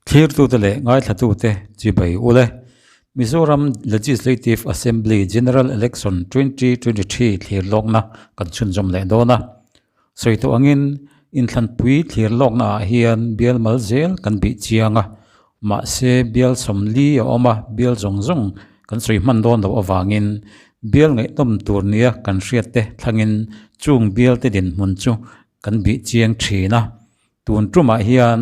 Thlirtute leh ngaithlatute chibai ule. Mizoram Legislative Assembly General Election 2023 thlir lawkna kan chhunzawm leh dawn a. Sawi tawh angin inthlanpui thlir lawkna ah hian bial mal zel kan bih chiang a. Mahse bial sawmli a awm a, bial zawng zawng kan sawi hman dawn loh avangin bial ngaihnawm tur nia kan hriat te thlangin chung bial te dinhmun chu kan bih chiang thin a. Tun tumah hian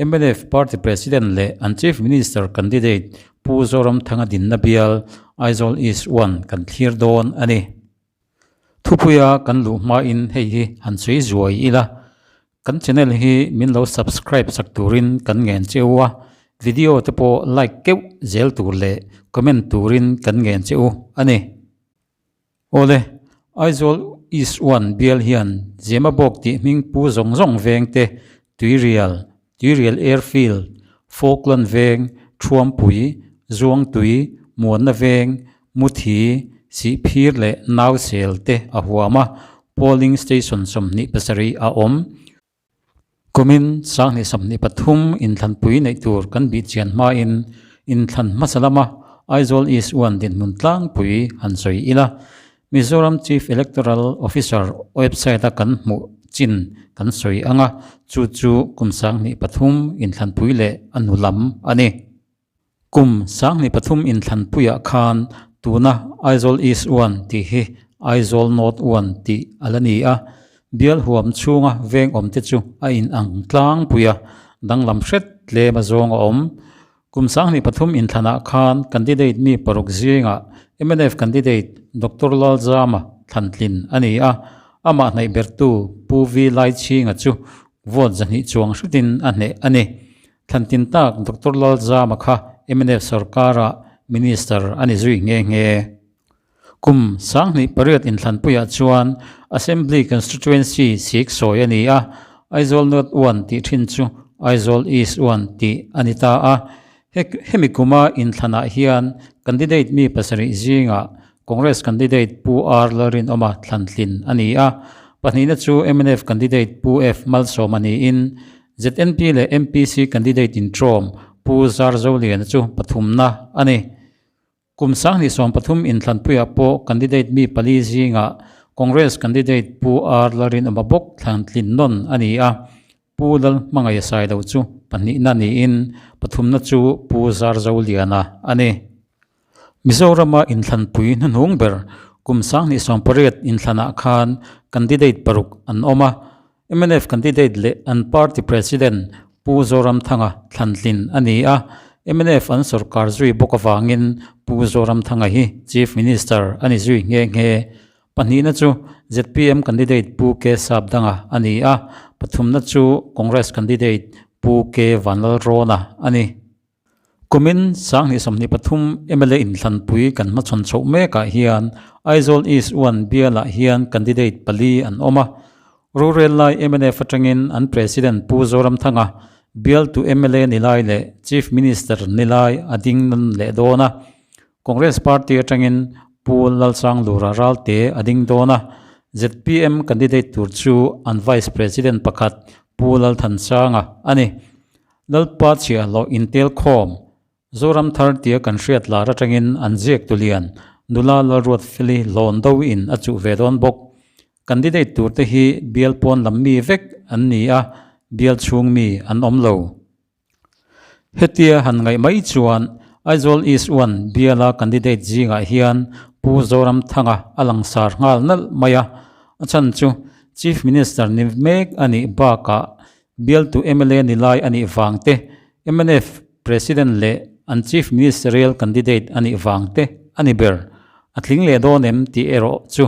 mnf party president leh an chief minister candidate Pu Zoramthanga dinna bial Aizawl East one kan thlir dawn a ni. Thupuia kan luh hmain hei hi han sawi zuai ila, kan channel hi min lo subscribe sak turin kan ngen che u a, video te pawh like keuh zel tur leh comment turin kan ngen che u a ni. Awle, Aizawl East one bial hian Zemabawk tih hming pu zawng zawng veng te, Tuirial, Tuirial Airfield, Falkland veng, Thuampui, Zuangtui, Muanna veng, Muthi, Sihphir leh Nausel te a huam a, Polling Station 27 a awm. Kumin 2023 inthlanpui neih tur kan bih chian hmain inthlan hmasa lama Aizawl East one dinhmun tlangpui han sawi ila, Mizoram Chief Electoral Officer website a kan hmuh chin kan sawi ang a, chu chu kum 2003 inthlanpui leh a hnu lam a ni. Kum 2003 inthlanpuiah khan tuna Aizawl East one tih hi Aizawl North one tih a la ni a, bial huam chhunga veng awmte chu a inang tlangpui a, danglam hret tlem a zawng a awm. Kum 2003 inthlanah khan candidate mi paruk zingah mnf candidate Doctor Lalzama thlantlin a ni a, amah hnaih bertu Pu V Laichhinga chu vote 200 chuang hretin a hneh a ni. Thlantin tak Doctor Lalzama kha mnf sorkara Minister a ni zui nghe nghe. Kum 2008 inthlanpuiah chuan Assembly Constituency sik sawi a ni a, Aizawl North one tih thin chu Aizawl East one tih a ni ta a. Hemi kuma inthlanah hian candidate mi pasarih zingah Congress candidate Pu R Lalrinawma thlantlin a ni a, pahnihna chu mnf candidate Pu F Malsawma niin ZNP leh MPC candidate intrawm Pu Zarzoliana chu pathumna a ni. Kum 2013 inthlanpuiah pawh candidate mi pali zingah Congress candidate Pu R Lalrinawma bawk thlantlin nawn a ni a, Pu Lalhmangaih Sailo chu pahnihna niin pathumna chu Pu Zarzoliana a ni. Mizorama inthlanpui hnuhnung ber kum 2018 inthlanah khan candidate paruk an awm a, mnf candidate leh an party president Pu Zoramthanga thlantlin a ni a, mnf an sorkar zui bawk avangin Pu Zoramthanga hi Chief Minister a ni zui nghe nghe. Pahnihna chu zpm candidate Pu K Sapdanga a ni a, pathumna chu Congress candidate Pu K Vanlalrawna a ni. Kumin 2023 mla inthlanpui kan hmachhawn chhoh mekah hian Aizawl East one bialah hian candidate pali an awm a. Rorel lai mnf atangin an President Pu Zoramthanga bialtu mla ni lai leh Chief Minister ni lai a ding nawn leh dawn a. Congress Party atangin Pu Lalsanglura Ralte a ding dawn a. Zpm candidate tur chu an Vice President pakhat Pu Lalthansanga a ni. Lalpa chhiahhlawh intel khawm, Zoram thar tia kan hriat lar atangin an ziak tulian nula Lalruatfeli hlawn do in a chuh ve dawn bawk. Candidate tur te hi bial pawn lam mi vek an ni a, bial chhung mi an awm lo. Hetia han ngaih mai chuan Aizawl East one biala candidate zingah hian Pu Zoramthanga a langsar nghal nalh mai a, a chhan chu Chief Minister ni mek a nih bakah Bialtu mla ni lai a nih vang te, mnf President leh an Chief Ministerial candidate a nih vang te a ni ber. A tling leh dawn em tih erawh chu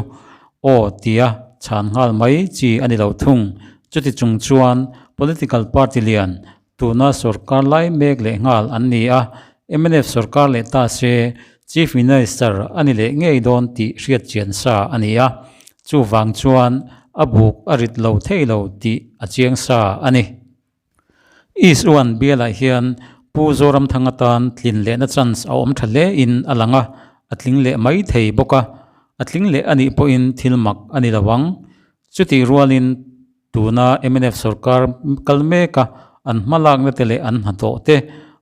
aw tia chhan nghal mai chi a ni lo thung. Chuti chung chuan political party lian tuna sorkar lai mek leh nghal an ni a, mnf sorkar leh ta se Chief Minister a ni leh ngei dawn tih hriat chian sa a ni a. Chuvang chuan a buk a rit lo thei lo tih a chiang sa a ni. East one bialah hian Pu Zoramthanga tan tlin lehna chance a awm tha hle in a lang a, a tling leh mai thei bawk a, a tling leh a nih pawhin thil mak a ni lo ang. Chutih rualin tuna mnf sorkar kal mek a, an hmalakna te leh an hnathawh te.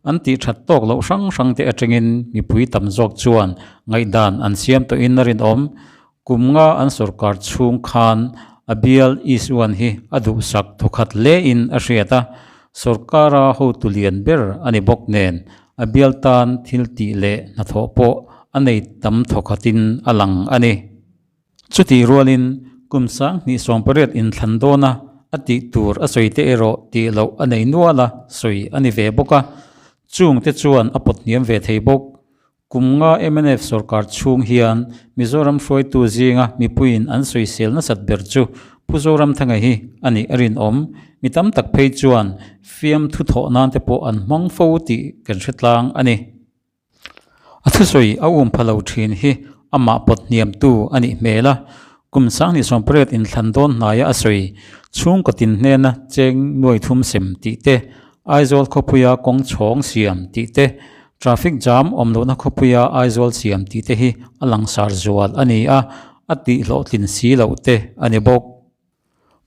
An tih that tawk loh hrang hrang te atangin mipui tam zawk chuan ngaihdan an siam tawhin a rinawm. Kum nga an sorkar chhung khan a bial Isuan hi a duhsak thawkhat hlein a hriat a, sorkara hotu lian ber a ni bawk nen a bial tan thil tih leh hnathawh pawh a nei tam thawkhatin a lang a ni. Chutih rualin kum 2018 inthlan dawna a tih tur a sawi te erawh tih loh a nei nual a, sawi a ni ve bawk a, chungte chuan a pawt hniam ve thei bawk. Kum nga mnf sorkar chhung hian Mizoram hruaitu zinga mipuiin an sawisel nasat ber chu Pu Zoramthanga hi a nih a rinawm. Mi tam tak phei chuan fiamthu thawh nan te pawh an hmang fo tih kan hre tlang a ni. A thusawi a um pha lo thin hi amah pawt hniamtu a nih hmel a, kum 2018 inthlan dawn hnaia a sawi chhungkaw tin hnena cheng nuai thum sem tih te, Aizawl khawpuia kawng chhawng siam tih te, traffic jam awm lohna khawpuia Aizawl siam tih te hi a langsar zual a ni a, a tihhlawhtlin si loh te a ni bawk.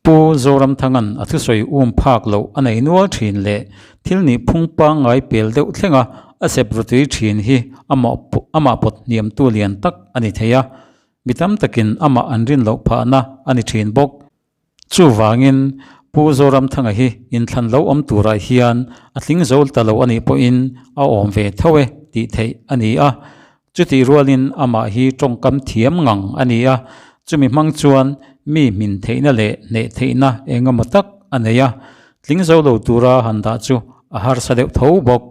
Pu Zoramthanga'n a thusawi um phak loh a nei nual thin leh thil nih phung pangngai pel deuh thlenga a sep rutui thin hi amah pawt hniamtu lian tak a ni thei a, mi tam takin amah an rin loh phahna a ni thin bawk. Chuvangin Pu Zoramthanga hi inthlan lo awm turah hian a tling zo ta lo a nih pawhin a awm ve tho e tih theih a ni a. Chutih rualin amah hi tawngkam thiam ngang a ni a, chumi hmang chuan mi hmin theihna leh hneh theihna eng emaw tak a nei a, tling zo lo tura han dah chu a harsa deuh tho bawk.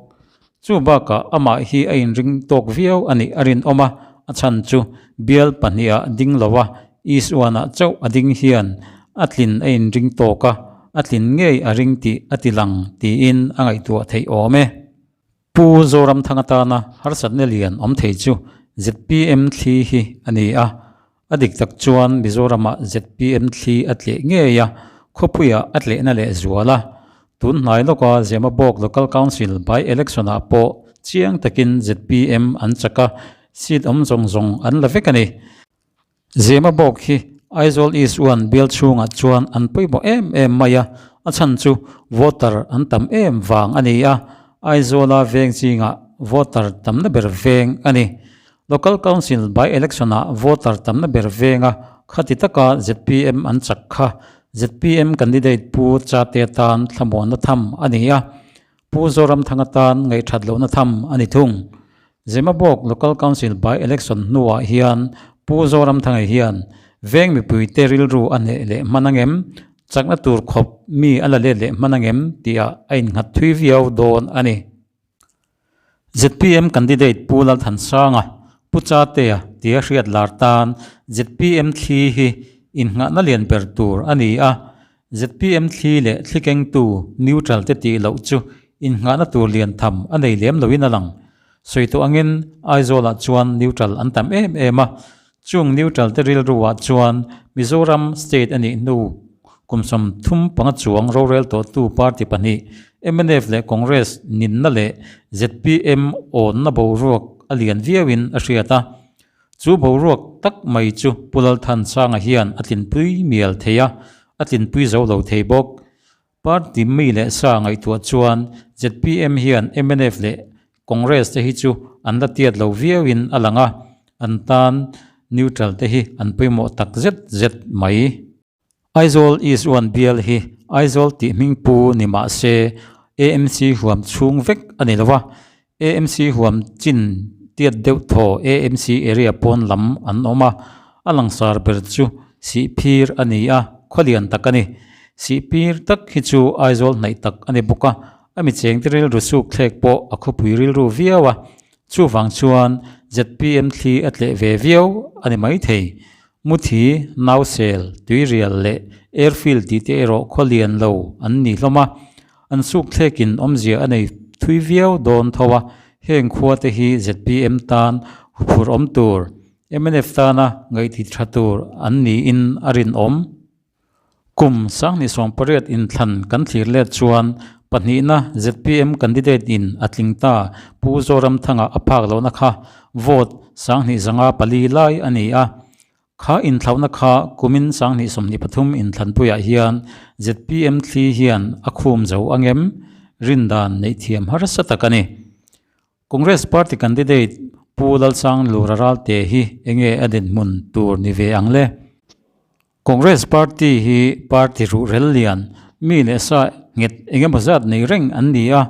Chu bakah amah hi a inring tawk viau a nih a rinawm a, a chhan chu bial pahniha ding lo a, Isuanah chauh a ding hian a tlin a inring tawk a, a tlin ngei a ring tih a ti lang tiin a ngaihtuah theih awm e. Pu Zoramthanga tana harsatna lian awm thei chu zpm thli hi a ni a, a dik tak chuan Mizoramah zpm thli a tleh ngei a, khawpuiah a tlehna leh zual a. Tun hnai lawka Zemabawk Local Council by Election-ah pawh chiang takin zpm an chak a, seat awm zawng zawng an la vek a ni. Zemabawk hi Aizawl East One bial chhungah chuan an pawimawh em em mai a, a chhan chu voter an tam em vang a ni a, Aizawla veng zingah voter tamna ber veng a ni. Local Council by Election-ah voter tamna ber venga khati taka zpm an chak kha zpm candidate Pu Chate tan thlamuanna tham a ni a, Pu Zoramthanga tan ngaihthat lohna tham a ni thung. Zemabawk Local Council by Election hnuah hian Pu Zoramthanga hian veng mipuite rilru a hneh leh hman angem, chakna tur khawp mi a la let leh hman angem tihah a innghat thui viau dawn a ni. Zpm candidate Pu Lalthansanga, Pu Chatea tia hriat lar tan zpm thli hi innghahna lian ber tur a ni a, Zpm thli leh thli kengtu neutral te tih loh chu innghahna tur lian tham a nei lem loin a lang. Sawi tawh angin Aizawlah chuan neutral an tam em em a, chung neutral te rilruah chuan Mizoram state a nih hnu kum 35 chuang rorel tawhtu party pahnih mnf leh Congress ninna leh zpm awnna boruak a lian viauin a hriat a. Chu boruak tak mai chu Pu Lalthansanga hian a tlinpui mial thei a, a tlinpui zo lo thei bawk. Party mi leh sa ngaihtuah chuan zpm hian mnf leh Congress te hi chu an la tiat lo viauin a lang a, an tan neutral te hi an pawimawh tak zet zet mai. Aizawl East One bial hi Aizawl tih hming pu ni mah se AMC huam chhung vek a ni lo a, AMC huam chin tiat deuh thaw AMC area pawn lam an awm a, a langsar ber chu Sihphir a ni a, khawlian tak a ni. Sihphir tak hi chu Aizawl hnaih tak a ni bawk a, a mi chengte rilru suk thlek pawh a khawpui rilru viau a, chuvang chuan zpm thli a tleh ve viau a ni maithei. Muthi, Nausel, Tuirial leh Airfield tih te erawh khaw lian lo an ni hlawm a, an suk thlekin awmzia a nei thui viau dawn tho a, heng khua te hi zpm tan huphurh awm tur, mnf tana ngaihti tha tur an niin a rinawm. Kum 2018 inthlan kan thlir let chuan pahnihna zpm candidate in a tling ta Pu Zoramthanga a phak lohna kha vote 2504 lai a ni a. Kha inthlauhna kha kumin 2023 inthlanpuiah hian zpm thli hian a khum zo angem? Rindan neih thiam harsa tak a ni. Congress party candidate Pu Lalsang Lura Ralte hi enge a dinhmun tur ni ve ang le? Congress party hi party ruhrel lian, mi leh sa nghet engemaw zat nei reng an ni a,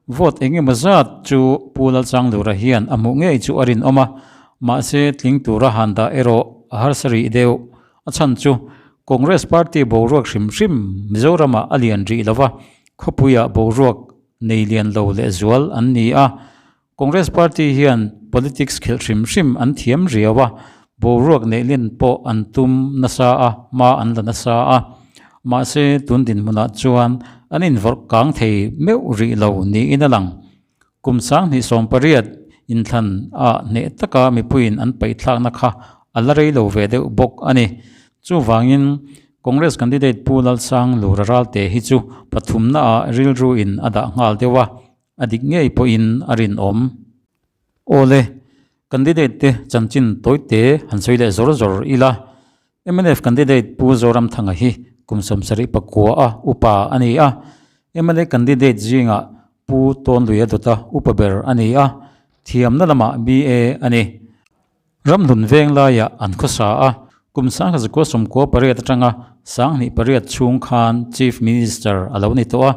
vote engemaw zat chu Pu Lalsang Lura hian a hmuh ngei chu a rinawm a, mahse tling tura han dah erawh a harsa rih deuh. A chhan chu Congress party boruak hrim hrim Mizoramah a lian rih lo va, khawpuiah boruak nei lian lo lehzual an ni a. Congress party hian politics khelh hrim hrim an thiam riau a, boruak neihlin pawh an tum nasa a, hma an la nasa a. Mahse, tun dinhmunah chuan an invawrh kang thei meuh rih lo niin a lang. Kum 2018 inthlan ah hneh taka mipuiin an paihthlakna kha a la rei lo ve deuh bawk a ni. Chuvangin, Congress candidate Pu Lalsang Lura Ralte hi chu pathumna ah rilru in a dah nghal deuh a, a dik ngei pawhin a rinawm. Awle, candidate te chanchin tawite han sawi leh zawr zawr ila, Mnf candidate Pu Zoramthanga hi kum 74 a upa a ni a, mla candidate zingah Pu Tawnluia dawta upa ber a ni a, thiamna lamah BA a ni. Ramhlun veng laiah an khawsa a, kum 1998 atanga 28 chhung khan Chief Minister a lo ni tawh a,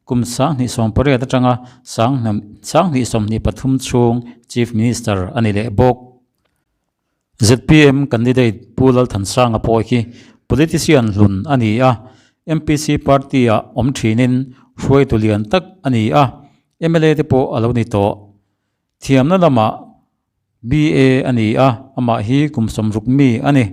kum 2018 atanga 2023 chhung Chief Minister a ni leh bawk. Zpm candidate Pu Lalthansanga pawh hi politician hlun a ni a, MPC party-ah awm thinin hruaitu lian tak a ni a, mla te pawh a lo ni tawh. Thiamna lamah BA a ni a, amah hi kum 60 mi a ni.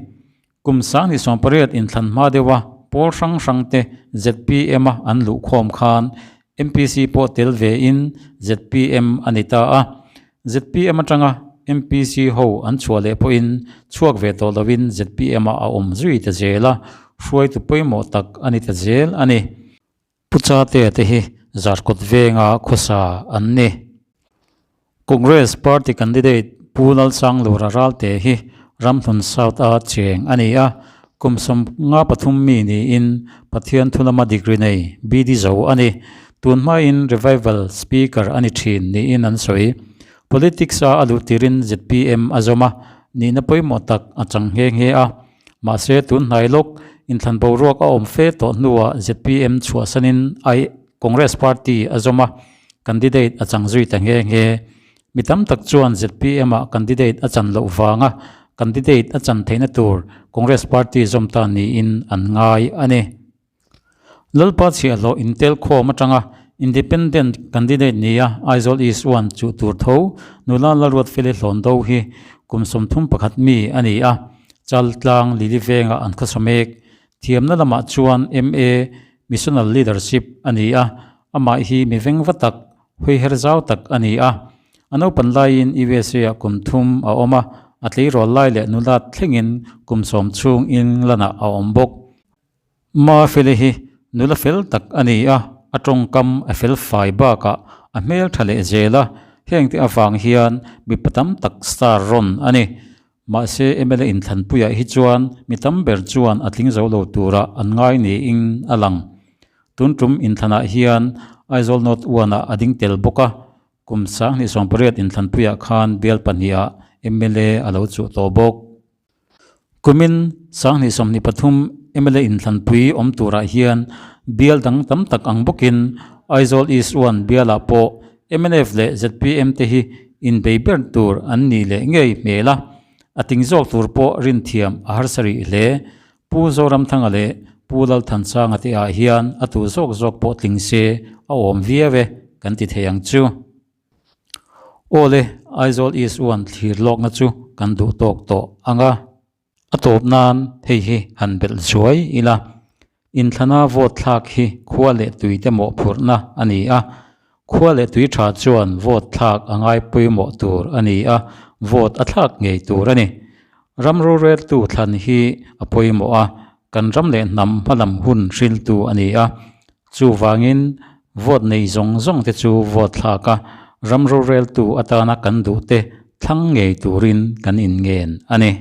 Kum 2018 inthlan hma deuha pawl hrang hrang te zpm-a an luhkhawm khan MPC pawh tel vein zpm a ni ta a. Zpm atanga MPC ho an chhuah leh pawhin chhuak ve tawh loin zpm ah a awm zui ta zel a, hruaitu pawimawh tak a ni ta zel a ni. Pu Chatea te hi Zarkawt venga khawsa an ni. Congress party candidate Pu Lalsanglura Ralte hi Ramhlun South a cheng a ni a, kum 53 mi niin Pathian thulama degree nei BD zo a ni. Tun hmain Revival Speaker a ni thin niin an sawi. Politics-a a luh tirin zpm a zawm a, nihna pawimawh tak a chang nghe nghe a. Mahse, tun hnai lawk inthlan boruak a awm fe tawh hnuah zpm chhuahsanin I Congress Party a zawm a, candidate a chang zui ta nghe nghe. Mi tam tak chuan zpm-ah candidate a chan loh vanga candidate a chan theihna tur Congress Party zawm ta niin an ngai a ni. Lalpa chhiahhlawh intel khawm atanga Independent candidate nia Aizawl East One chuh tur tho nula Lalruatfeli Hlawndo hi kum 31 mi a ni a, Chaltlang Lili vengah an khawsa mek. Thiamna lamah chuan MA, Missional Leadership, a ni a, amah hi mi vengva tak, hawiher zau tak a ni a. A naupan laiin USA-ah kum thum a awm a, a tleirawl lai leh nula thlengin kum 10 chhung England-ah a awm bawk. Mafeli hi nula fel tak a ni a, a tawngkam a fel fai bakah a hmel tha leh zel a, hengte avang hian mipa tam tak star rawn a ni. Mahse mla inthlanpuiah hi chuan mi tam ber chuan a tling zo lo turah an ngai niin a lang. Tun tum inthlanah hian Aizawl North One-ah a ding tel bawk a, kum 2018 inthlanpuiah khan bial pahnihah mla a lo chuh tawh bawk. Kumin 2023 mla inthlanpui awm turah hian bial dang tam tak ang bawkin Aizawl East One bialah pawh mnf leh zpm te hi inbei ber tur an ni leh ngei hmel a, a ting zawk tur pawh rinthiam a harsa rih hle. Pu Zoramthanga leh Pu Lalthansanga te ah hian a tu zawk zawk pawh tling se a awm viau e kan ti thei ang chu. Awle, Aizawl East One thlir lawkna chu kan duh tawk tawh ang a. A tawp nan hei hi han belh zuai ila. Inthlana vote thlak hi khua leh tui te mawhphurhna a ni a. Khua leh tui tha chuan vote thlak a ngai pawimawh tur a ni a, vote a thlak ngei tur a ni. Ram roreltu thlan hi a pawimawh a, kan ram leh hnam hmalam hun hriltu a ni a. Chuvangin vote nei zawng zawng te chu vote thlak a, ram roreltu atana kan duh te thlang ngei turin kan inngen a ni.